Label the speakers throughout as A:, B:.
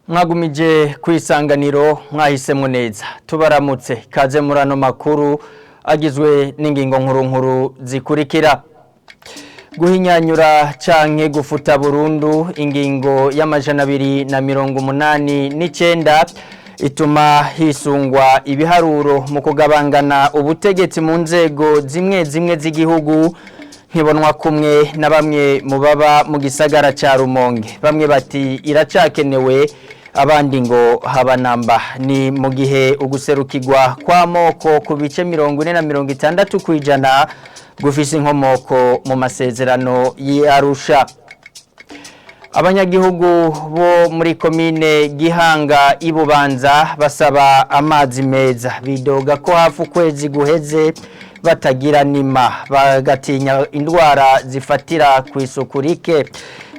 A: Mwagumije kwisanganiro mwahisemwo neza tubaramutse kaze muri ano makuru agizwe n'ingingo nkuru nkuru zikurikira: guhinyanyura canke gufuta burundu ingingo y'289 ituma hisungwa ibiharuro mu kugabangana ubutegetsi mu nzego zimwe zimwe z'igihugu ntibonwa kumwe na bamwe mu baba mu gisagara ca Rumonge. Bamwe bati iracakenewe, abandi ngo habanamba. Ni mu gihe uguserukirwa kw'amoko ku bice 40 na 60% gufise inkomoko mu masezerano y'Arusha. Abanyagihugu bo muri komine Gihanga ibubanza basaba amazi meza, bidoga ko hafi ukwezi guheze batagira nima, bagatinya indwara zifatira ku isuku rike.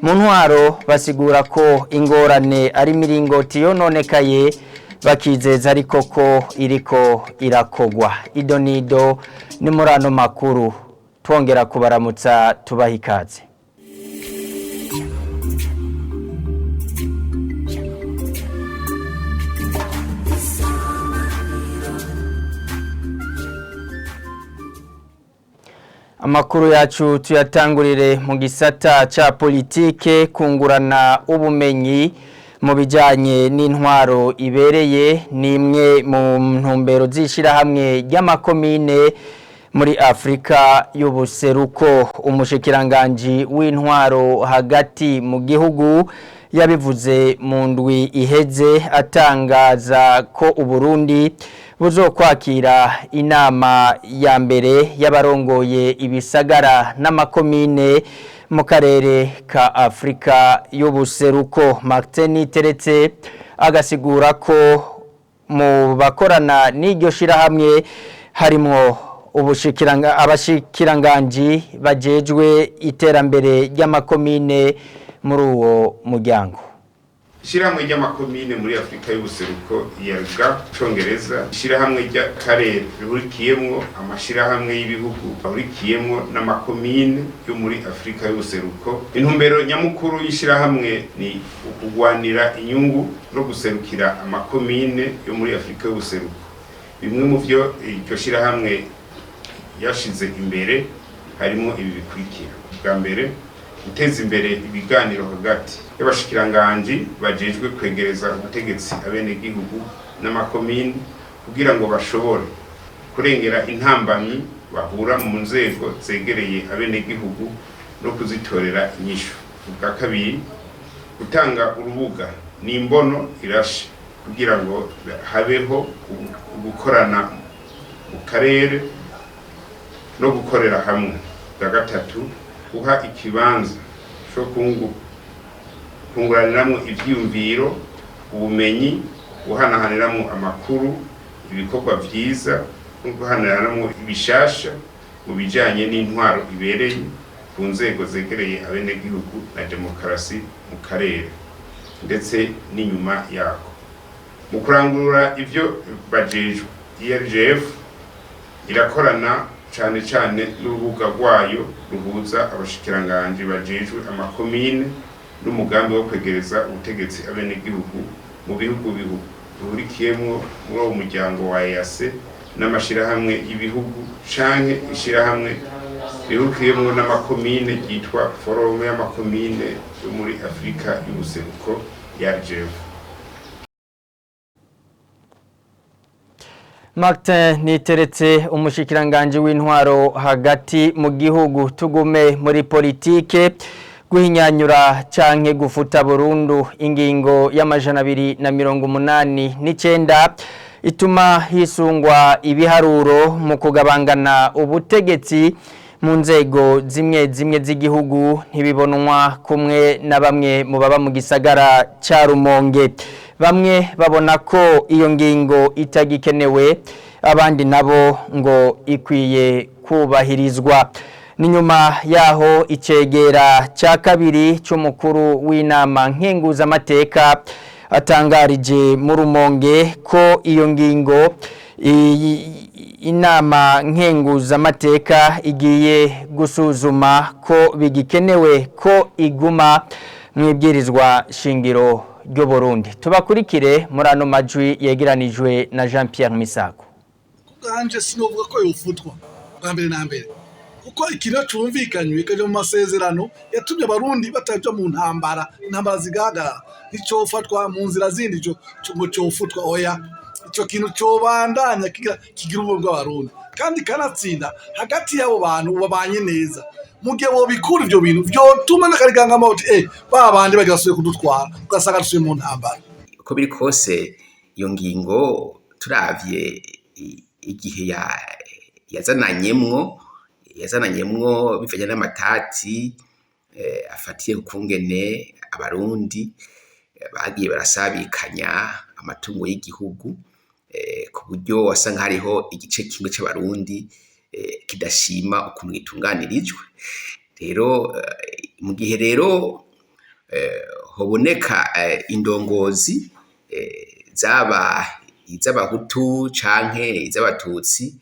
A: Mu ntwaro basigura ko ingorane ari miringoti yononekaye, bakizeza ariko ko iriko irakogwa. Idonido ni muri ano makuru, twongera kubaramutsa tubaha ikaze. Amakuru yacu tuyatangurire mu gisata ca politike. Kungurana ubumenyi mu bijanye n'intwaro ibereye ni imwe mu ntumbero z'ishirahamwe ry'amakomine muri Afrika y'ubuseruko. Umushikiranganji w'intwaro hagati mu gihugu yabivuze mu ndwi iheze, atangaza ko Uburundi buzokwakira inama ya mbere y'abarongoye ibisagara n'amakomine mu karere ka Afrika y'ubuseruko. Martin Teretse agasigura ko mu bakorana n'iryo shirahamwe harimwo abashikiranganji bajejwe iterambere ry'amakomine muri uwo muryango.
B: Ishirahamwe ry'amakomine muri Afrika y'ubuseruko, IALGA Congereza, ishirahamwe ry'akarere rihurikiyemwo amashirahamwe y'ibihugu ahurikiyemwo n'amakomine yo muri Afrika y'ubuseruko. Intumbero nyamukuru y'ishirahamwe ni ukugwanira inyungu no guserukira amakomine yo muri Afrika y'ubuseruko. Bimwe mu vyo iryo shirahamwe yashize imbere harimo ibi bikurikira: bwa mbere, guteza imbere ibiganiro hagati y'abashikiranganji bajejwe kwegereza ubutegetsi abenegihugu n'amakomine kugira ngo bashobore kurengera intambamyi bahura mu nzego zegereye abenegihugu no kuzitorera inyishu. Ubwa kabiri, gutanga urubuga n'imbono irashe kugira ngo habeho gukorana mu karere no gukorera hamwe. Ubwa gatatu, guha ikibanza cyo kunguraniramwo ivyiyumviro, ubumenyi, guhanahaniramwo amakuru, ibikorwa vyiza no guhanahaniramwo ibishasha mu bijanye n'intwaro ibereye ku nzego zegereye abenegihugu na demokarasi mu karere ndetse n'inyuma yako. Mu kurangurura ivyo bajejwe, IRGF irakorana cane cane n'urubuga rwayo ruhuza abashikiranganji bajejwe amakomine n'umugambi wo kwegereza ubutegetsi abenegihugu mu bihugu bihurikiyemwo muri uwo muryango wa EAC n'amashirahamwe y'ibihugu canke ishirahamwe rihurikiyemwo n'amakomine ryitwa Forum y'amakomine yo muri Afrika y'ubuseruko, YARGEV.
A: Martin Niteretse, umushikiranganje w'intwaro hagati mu gihugu. Tugume muri politike. Guhinyanyura canke gufuta burundu ingingo y'289 ituma hisungwa ibiharuro mu kugabangana ubutegetsi mu nzego zimwe zimwe z'igihugu ntibibonwa kumwe na bamwe mu baba mu gisagara ca Rumonge. Bamwe babona ko iyo ngingo itagikenewe, abandi nabo ngo ikwiye kubahirizwa. Ni nyuma yaho icegera cya kabiri cy'umukuru w'inama nkenguzamateka atangarije mu Rumonge ko iyo ngingo inama nkenguzamateka igiye gusuzuma ko bigikenewe ko iguma mu ibwirizwa shingiro ry'u Burundi. Tubakurikire muri ano majwi yegeranijwe na Jean Pierre Misago.
C: Kubwanje sinovuga ko yofutwa bwa mbere na mbere, kuko ikintu cumvikanywe ikaja mu masezerano yatumye Abarundi bataja mu ntambara, intambara zigahagarara, nticofatwa mu nzira zindi ngo cofutwa, oya. Ico kintu cobandanya kigira ubumwe bw'Abarundi, kandi kanatsinda hagati y'abo bantu babanye neza. Mu gihe bobikura ivyo bintu vyotuma n'akarigangama uti ba bandi bagira basubiye kudutwara, ugasanga dusubiye mu ntambara.
D: Uko biri kose, iyo ngingo turavye igihe yazananyemwo bivanye n'amatati afatiye ku kungene Abarundi bagiye barasabikanya amatungo y'igihugu, ku buryo wasanga hariho igice kimwe c'Abarundi kidashima ukuntu gitunganirijwe. Rero mu gihe rero hoboneka indongozi, zaba iz'Abahutu canke iz'Abatutsi,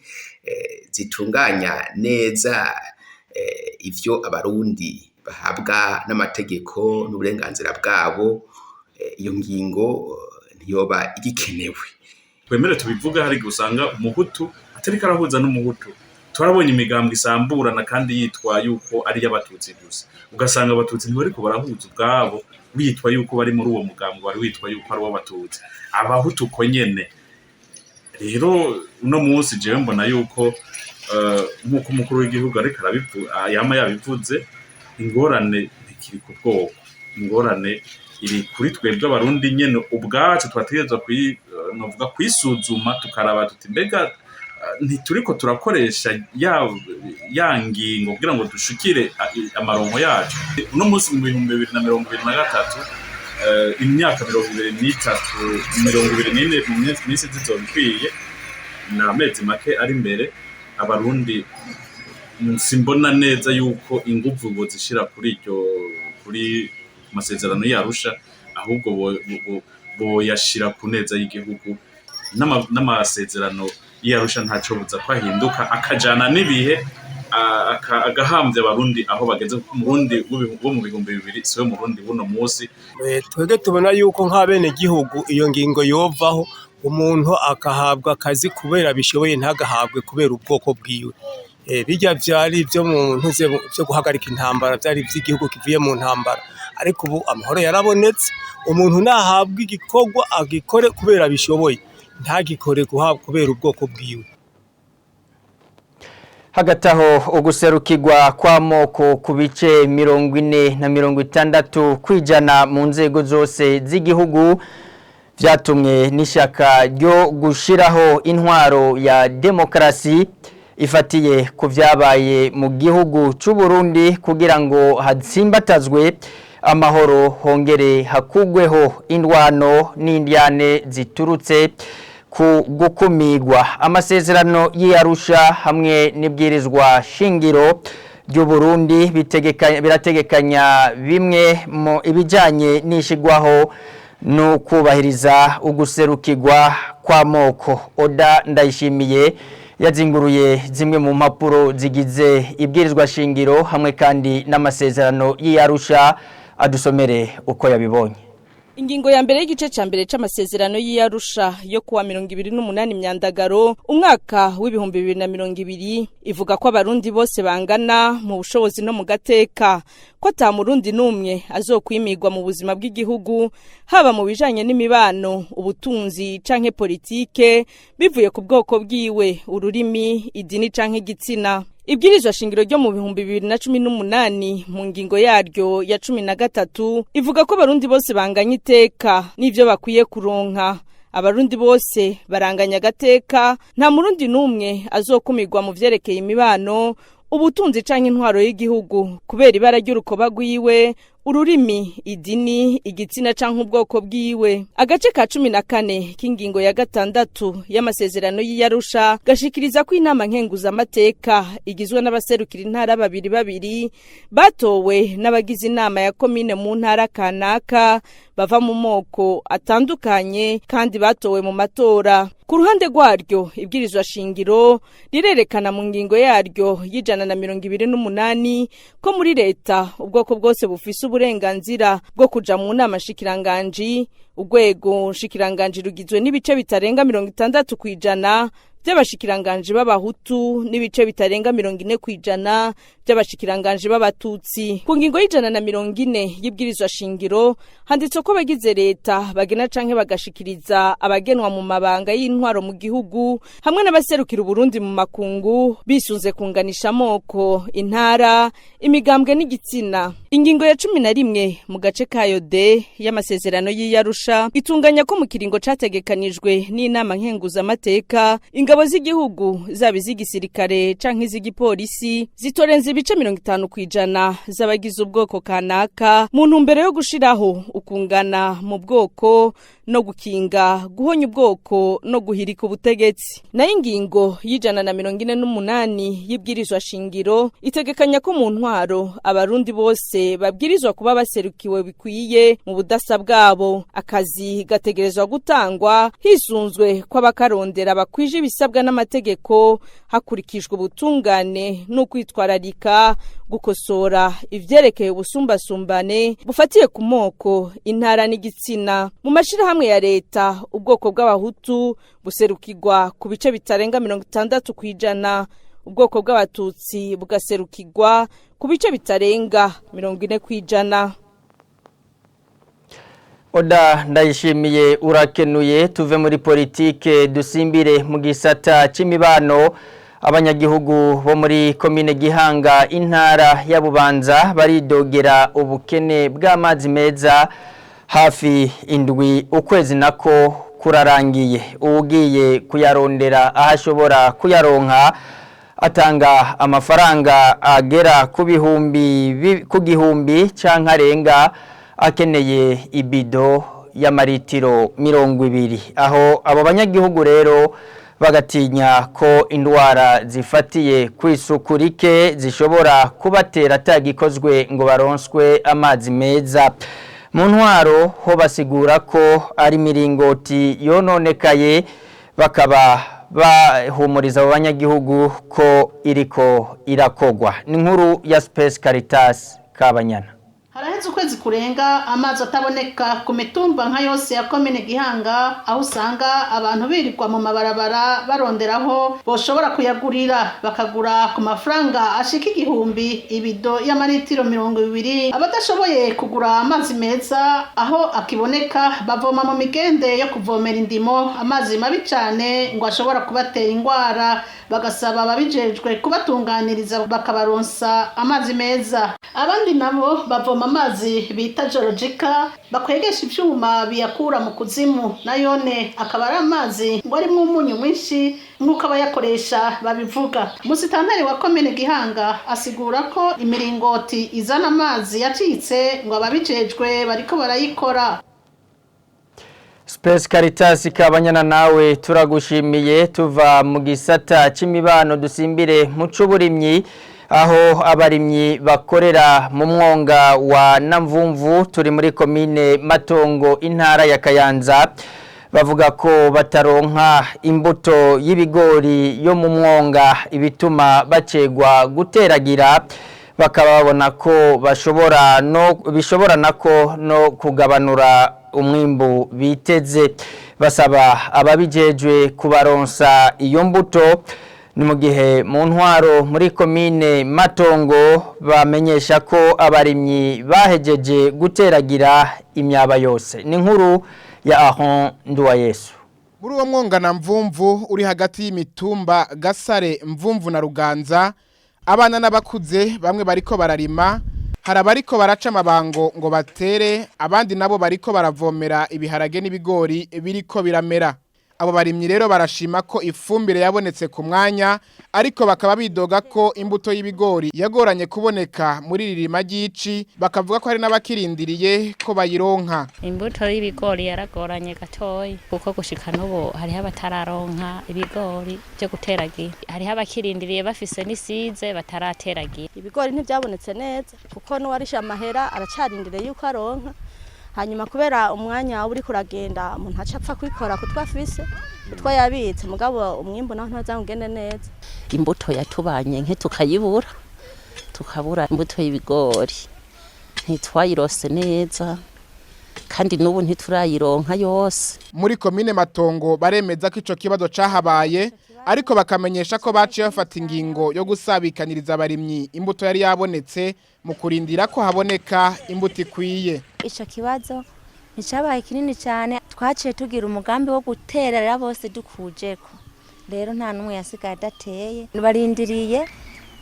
D: zitunganya neza ivyo Abarundi bahabwa n'amategeko n'uburenganzira bwabo, iyo ngingo ntiyoba igikenewe.
E: Twemere tubivuga, hari igihe usanga Umuhutu atariko arahuza n'Umuhutu. Twarabonye imigambwe isamburana kandi yitwa yuko ari iy'Abatutsi gusa, ugasanga Abatutsi ntibariko barahuza ubwabo, bitwa yuko bari muri uwo mugambwe wari witwa yuko ari uw'Abatutsi, Abahutu uko nyene. Rero uno munsi jewe mbona yuko nk'uko umukuru w'igihugu ariko yama yabivuze, ingorane ntikiri ku bwoko, ingorane iri kuri twebwe Abarundi nyene ubwacu. Twategerezwa novuga kwisuzuma, tukaraba tuti mbega ntituriko turakoresha ya ngingo kugira ngo dushikire amaronko yacu? Uno munsi mu 2023, imyaka 23, 24 mu minsi zizoba ikwiye, ni amezi make ari imbere. Abarundi simbona neza yuko inguvu bozishira kuri masezerano y'Arusha, ahubwo boyashira ku neza y'igihugu. N'amasezerano y'Arusha ntaco buza ko ahinduka akajana n'ibihe, agahambya Abarundi aho bageze, kuko Umurundi wo mu 2000 siwe Murundi w'uno munsi.
F: Twebwe tubona yuko nk'abenegihugu iyo ngingo yovaho, umuntu akahabwa akazi kubera bishoboye, ntagahabwe kubera ubwoko bwiwe. Birya vyari ivyo mu ntuze vyo guhagarika intambara, vyari ivy'igihugu kivuye mu ntambara, ariko ubu amahoro yarabonetse. Umuntu nahabwa igikorwa agikore kubera bishoboye, ntagikore guhabwa kubera ubwoko bwiwe.
A: Hagati aho, uguserukirwa kw'amoko ku bice 40 na 60% mu nzego zose z'igihugu vyatumwe n'ishaka ryo gushiraho intwaro ya demokarasi ifatiye ku vyabaye mu gihugu c'u Burundi kugira ngo hatsimbatazwe amahoro, hongere hakugweho indwano n'indyane ziturutse ku gukumigwa. Amasezerano y'Arusha hamwe n'ibwirizwa shingiro ry'u Burundi birategekanya bimwe mu ibijanye n'ishigwaho no kubahiriza uguserukirwa kw'amoko. Oda Ndayishimiye yazinguruye zimwe mu mpapuro zigize ibwirizwa shingiro hamwe kandi n'amasezerano y'Arusha, adusomere uko yabibonye.
G: Ingingo ya mbere y'igice ca mbere c'amasezerano y'Arusha yo kuwa 28 Myandagaro umwaka w'2020 ivuga ko Abarundi bose bangana mu bushobozi no mu gateka, ko ata Murundi n'umwe azokwimirwa mu buzima bw'igihugu, haba mu bijanye n'imibano, ubutunzi canke politike, bivuye ku bwoko bwiwe, ururimi, idini canke igitsina. Ibwirizwa shingiro ryo mu 2018 mu ngingo yaryo ya 13 ivuga ko Abarundi bose banganya iteka n'ivyo bakwiye kuronka. Abarundi bose baranganya agateka, nta Murundi n'umwe azokumirwa mu vyerekeye imibano, ubutunzi canke intwaro y'igihugu kubera ibara ry'urukoba rwiwe, ururimi, idini, igitsina canke ubwoko bwiwe. Agace ka 14 k'ingingo ya 6 y'amasezerano y'Iyarusha gashikiriza ko inama nkenguzamateka igizwe n'abaserukira intara babiri babiri batowe n'abagize inama ya komine mu ntara kanaka, bava mu moko atandukanye kandi batowe mu matora. Ku ruhande rwaryo, ibwirizwa shingiro rirerekana mu ngingo yaryo y'128 ko muri leta ubwoko bwose bufise. uburenganzira bwo kuja mu nama nshikiranganji. Urwego nshikiranganji rugizwe n'ibice bitarenga 60% by'abashikiranganji b'abahutu n'ibice bitarenga 40% by'abashikiranganji b'abatutsi. Ku ngingo y'140 y'ibwirizwa shingiro handitse ko abagize leta bagena canke bagashikiriza abagenwa mu mabanga y'intwaro mu gihugu hamwe n'abaserukira Uburundi mu makungu bisunze kunganisha amoko, intara, imigambwe n'igitsina. Ingingo ya 11 mu gace kayo D y'amasezerano y'Iyarusha itunganya ko mu kiringo categekanijwe n'inama nkenguzamateka ingabo z'igihugu zaba iz'igisirikare canke iz'igipolisi zitorenza ibice 50% z'abagize ubwoko kanaka mu ntumbero yo gushiraho ukungana mu bwoko no gukinga guhonya ubwoko no guhirika ubutegetsi. Nayo ingingo y'148 y'ibwirizwa shingiro itegekanya ko mu ntwaro abarundi bose babwirizwa kuba baserukiwe bikwiye mu budasa bwabo. Akazi gategerezwa gutangwa hisunzwe kw'abakarondera bakwije ibisabwa n'amategeko hakurikijwe ubutungane no kwitwararika gukosora ivyerekeye ubusumbasumbane bufatiye ku moko, intara n'igitsina. Mu mashirahamwe ya leta ubwoko bw'abahutu buserukirwa ku bice bitarenga 60%, ubwoko bw'abatutsi bugaserukirwa ku bice bitarenga 40%.
A: Oda ndayishimiye urakenuye. Tuve muri politike dusimbire mu gisata c'imibano. Abanyagihugu bo muri komine Gihanga intara ya Bubanza baridogera ubukene bw'amazi meza hafi indwi ukwezi nako kurarangiye. Ugiye kuyarondera aho ashobora kuyaronka atanga amafaranga agera ku bihumbi ku gihumbi canke arenga akeneye ibido y'amaritiro 20. Aho abo banyagihugu rero bagatinya ko indwara zifatiye ku isuku rike zishobora kubatera atagikozwe ngo baronswe amazi meza. Mu ntwaro ho basigura ko ari miringoti yononekaye, bakaba bahumuriza abo banyagihugu ko iriko irakogwa. Ni inkuru ya Space Caritas Kabanyana.
H: Haraheze ukwezi kurenga amazi ataboneka ku mitumba nka yose ya komine Gihanga, aho usanga abantu birirwa mu mabarabara baronderaho boshobora kuyagurira, bakagura ku mafaranga ashika 1000 ibido y'amaritiro 20. Abadashoboye kugura amazi meza aho akiboneka bavoma mu migende yo kuvomera indimo amazi mabi cane ngo ashobora kubatera ingwara, bagasaba ababijejwe kubatunganiriza bakabaronsa amazi meza. Abandi nabo bavoma amazi bita jorojika bakwegesha ivyuma biyakura mu kuzimu, nayone akaba ari amazi ngo arimwo umunyu mwinshi nk'uko abayakoresha babivuga. Musitanteri wa komine Gihanga asigura ko imiringoti izana amazi yacitse ngo ababijejwe bariko barayikora.
A: Space Caritas Kabanyana nawe turagushimiye. Tuva mu gisata c'imibano dusimbire mu c'uburimyi, aho abarimyi bakorera mu mwonga wa Namvumvu turi muri komine Matongo intara ya Kayanza bavuga ko bataronka imbuto y'ibigori yo mu mwonga, ibituma bacegwa guteragira, bakaba babona ko bashobora no bishobora nako no kugabanura umwimbu biteze. Basaba ababijejwe kubaronsa iyo mbuto. Ni mu gihe mu ntwaro muri komine Matongo bamenyesha ko abarimyi bahejeje guteragira imyaba yose. Ni nkuru ya Ahon Nduwayesu.
I: Muri uwo mwonga na Mvumvu uri hagati y'imitumba Gasare, Mvumvu na Ruganza, abana n'abakuze bamwe bariko bararima, hari abariko baraca amabango ngo batere, abandi nabo bariko baravomera ibiharage n'ibigori biriko biramera. Abo barimyi rero barashima ko ifumbire yabonetse ku mwanya, ariko bakaba bidoga ko imbuto y'ibigori yagoranye kuboneka muri ririma ry'ici, bakavuga ko hari n'abakirindiriye ko bayironka.
J: Imbuto y'ibigori yaragoranye gatoyi kuko gushika n'ubu hariho abatararonka ibigori byo guteragira, hariho abakirindiriye bafise n'isize batarateragira.
K: Ibigori ntibyabonetse neza kuko n'uwarisha amahera aracarindiriye yuko aronka. Hanyuma kubera umwanya uri kuragenda umuntu aca apfa kwikora kutwafise utwo yabitse, mugabo umwimbu naho ntazangende neza.
L: Imbuto yatubanye nke tukayibura, tukabura imbuto y'ibigori. Ntitwayirose neza, kandi n'ubu ntiturayironka yose.
I: Muri komine Matongo baremeza ko ico kibazo cahabaye, ariko bakamenyesha ko baciye bafata ingingo yo gusabikaniriza abarimyi imbuto yari yabonetse mu kurindira ko haboneka imbuto ikwiye.
M: Ico kibazo nticabaye kinini cyane, twaciye tugira umugambi wo guterera bose dukujeko. Rero nta n'umwe yasigaye adateye, barindiriye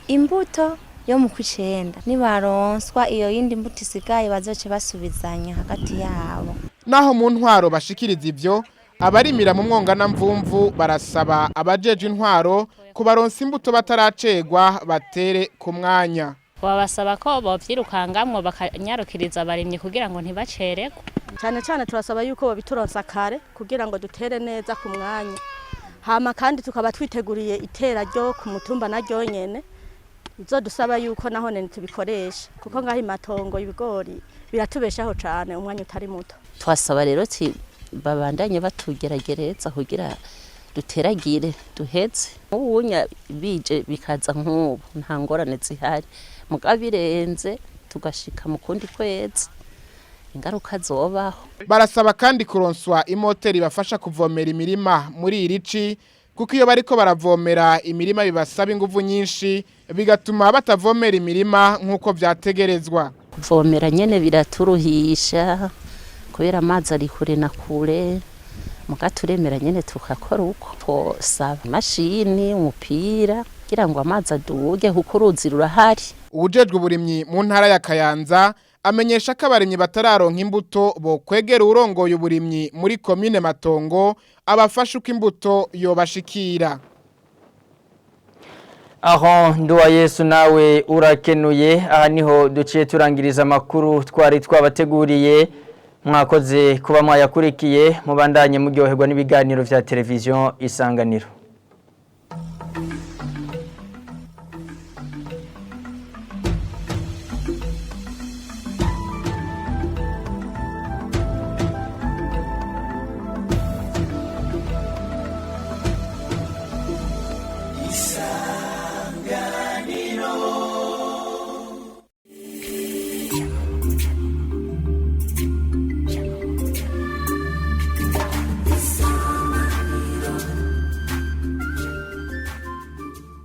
M: imbuto yo mu kw'icenda. Nibaronswa iyo yindi mbuto isigaye, bazoce basubizanya hagati yabo.
I: Naho mu ntwaro bashikiriza ivyo, abarimira mu mwonga na Mvumvu barasaba abajeje intwaro kubaronsa imbuto bataracegwa, batere ku mwanya.
J: Babasaba ko bovyirukangamwo, bakanyarukiriza abarimyi kugira ngo ntibacererwe.
K: Cyane cyane turasaba yuko babituronsa kare kugira ngo dutere neza ku mwanya, hama kandi tukaba twiteguriye itera ryo ku mutumba na ryonyene dusaba yuko nahone tubikoresha, kuko ngaho imatongo ibigori biratubeshaho cyane umwanya utari muto.
L: Twasaba rero ti babandanye batugeragereza kugira duteragire duheze. Ubunya bije bikaza nk'ubu, nta ngorane zihari, mugabo birenze tugashika mu kundi kwezi, ingaruka zobaho.
I: Barasaba kandi kuronswa imoteri bafasha kuvomera imirima muri iri ci, kuko iyo bariko baravomera imirima bibasaba inguvu nyinshi, bigatuma batavomera imirima nk'uko vyategerezwa.
L: Kuvomera nyene biraturuhisha kubera amazi ari kure na kure, muga turemera nyene tukakora uko. Twosaba imashini, umupira, kugira ngo amazi aduge, kuko uruzi rurahari.
I: Uwujejwe uburimyi mu ntara ya Kayanza amenyesha ko abarimyi batararonka imbuto bokwegera uwurongoye uburimyi muri komine Matongo, abafasha uko imbuto yobashikira.
A: Aho nduwa Yesu, nawe urakenuye. Aha niho duciye turangiriza amakuru twari twabateguriye. Mwakoze kuba mwayakurikiye, mubandanye muryoherwa n'ibiganiro vya televiziyo Isanganiro.